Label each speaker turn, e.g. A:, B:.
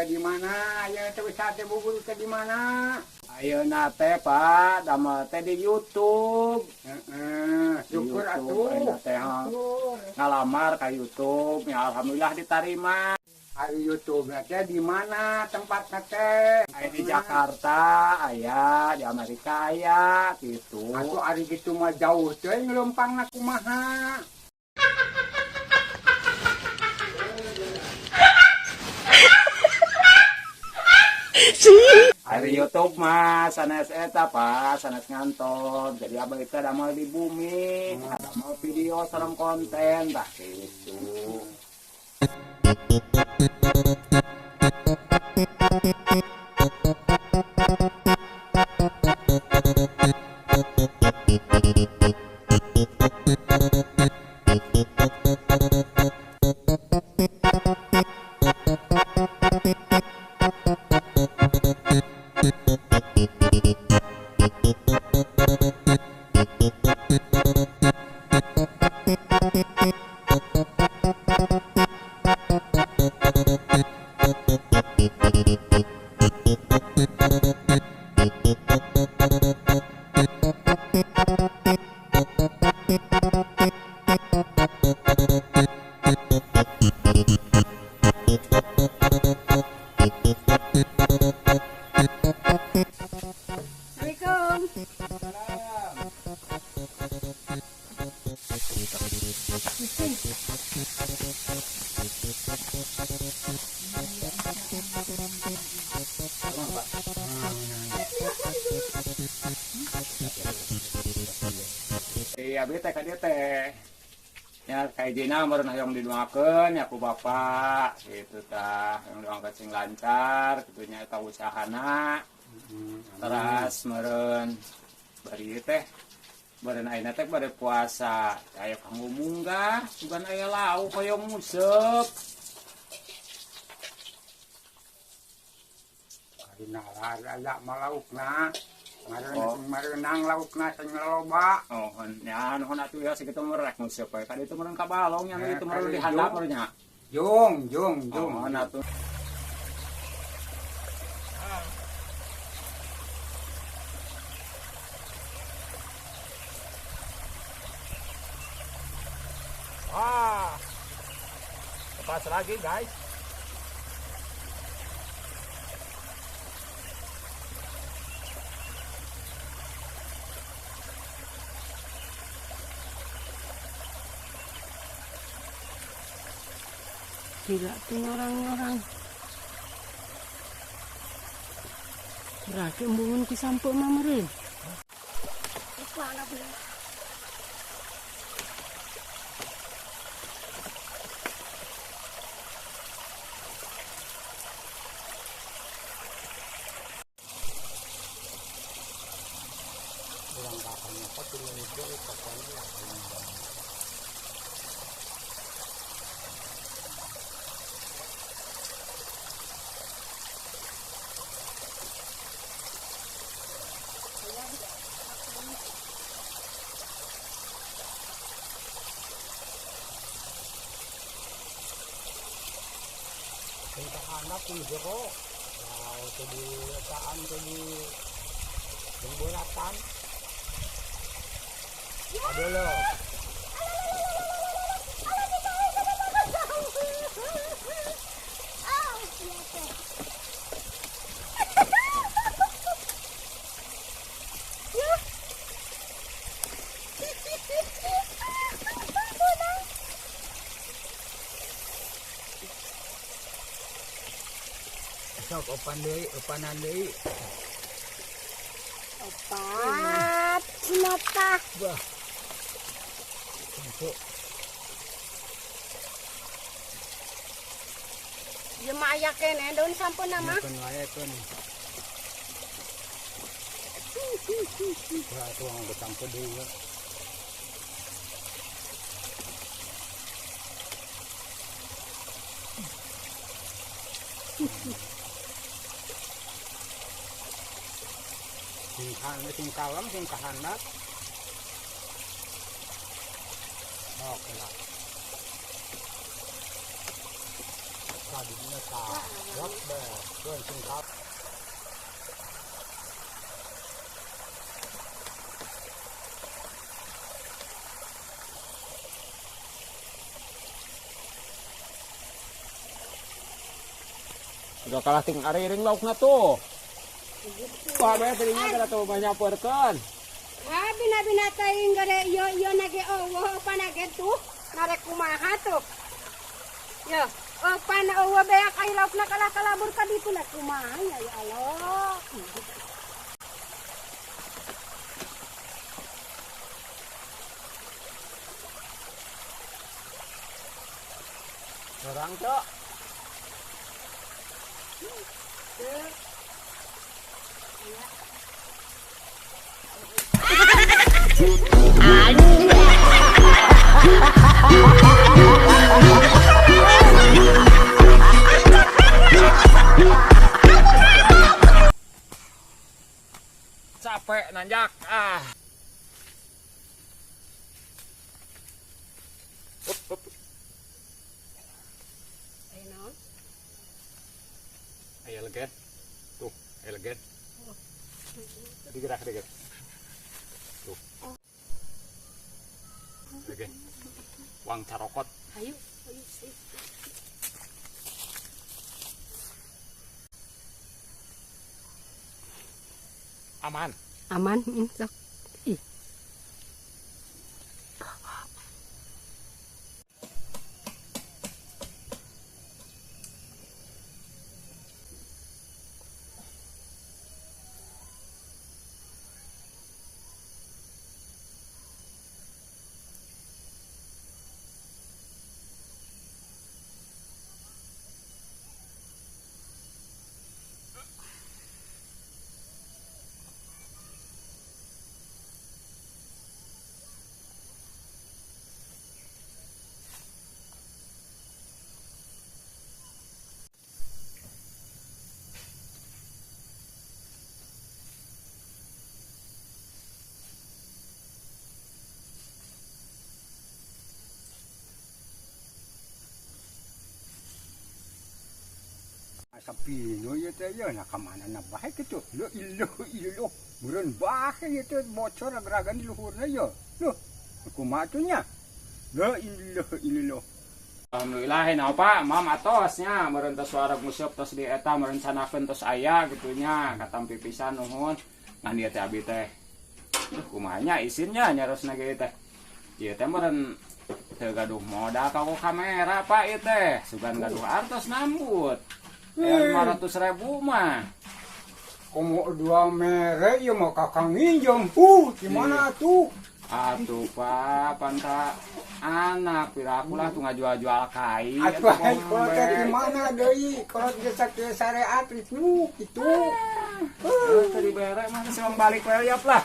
A: Di mana? Ayo teh usaha teh bubur teh di mana?
B: Ayeuna teh Pak, damel teh di YouTube.
A: Heeh, syukur atuh.
B: Teh ngalamar ka YouTube, ya alhamdulillah diterima.
A: Ari YouTube teh di mana tempatna teh?
B: Aya di Jakarta, aya di Amerika aya gitu.
A: Atuh ari kitu mah jauh teh ngelumpangna kumaha?
B: Ari YouTube mah sanes eta Pak, sanes ngantor. Jadi abah teh damel di bumi, damel video sareng konten tah kitu.
C: Assalamualaikum.
B: Iya, abi teh ka dieu teh. Ya kajina meureun hoyong didoakeun ya ku bapak gitu tah, hoyong doakeun sing lancar kitu nya eta usahana. Teras meureun bari teh meureun ayeuna teh bade puasa, aya kanggo munggah, sugan aya lauk hoyong nguseup.
A: Ari aya mah laukna. Marenang laukna sing loba.
B: Oh, nya nuhun atuh ya sakitu mah rek nguseup we. Ka ditu meureun ka balong nya itu meureun di handap meureun nya.
A: Jung, jung, jung.
B: Oh, atuh. Wah. Lepas lagi, guys.
C: Gila tuh orang-orang. Berarti embungan ki sampo mah meureun.
A: Anak di jero, nah, di saan di jemboratan. Aduh lo. Sok opan deui, opanan deui.
C: Opat mata.
A: Wah. Untuk.
C: Ieu mah aya keneh daun sampeu mah.
A: Keun wae keun. Wah, tuang geus deui. Sing kalem sing kahandap. Oke lah. Tadinya tak buat sing kalem.
B: Udah kalah ting ariring laukna tuh. Babe tadinya kada tuh banyak perkan.
C: Ah bina-bina teuing gede ieu ieu nage eueuh panage tuh narek kumaha tuh. Yo, pan eueuh beak ai laukna kalah kalabur ka ditu na kumaha ya ya Allah.
B: Orang cok. Capek nanjak ah. Up, up. Ayo legen. Tuh, ayo legen. Digerak dikit. Tuh. Legen. Wang carokot.
C: Ayo, ayo, ayo.
B: Aman.
C: Aman, sok. Ih.
A: Sapino ieu teh ieu nah ka mana na bae kitu. Leuh iluh iluh meureun bae ieu teh bocor geragan di luhurna ieu. Loh, kumaha tuh nya? Leuh iluh iluh.
B: Alhamdulillah nah Pak, mam atosnya meureun tos suara museup tos di eta merencanakeun tos aya kitu nya katampi pisan nuhun. Ngan dieu teh abi teh. Duh kumaha nya isinnya nyarosna ge teh. Ieu teh meureun teu gaduh modal ka kamera Pak ieu teh. Sugan gaduh artos nambut. 500.000 mah.
A: Komo dua mere ieu mah kakang nginjem. Gimana tuh?
B: Atuh Pak, panta anak piraku lah tuh ngajual-jual kai.
A: Atuh kalau teh di mana deui? Kalau geus ke syariat itu gitu.
B: Tadi bere mah silang balik we lah.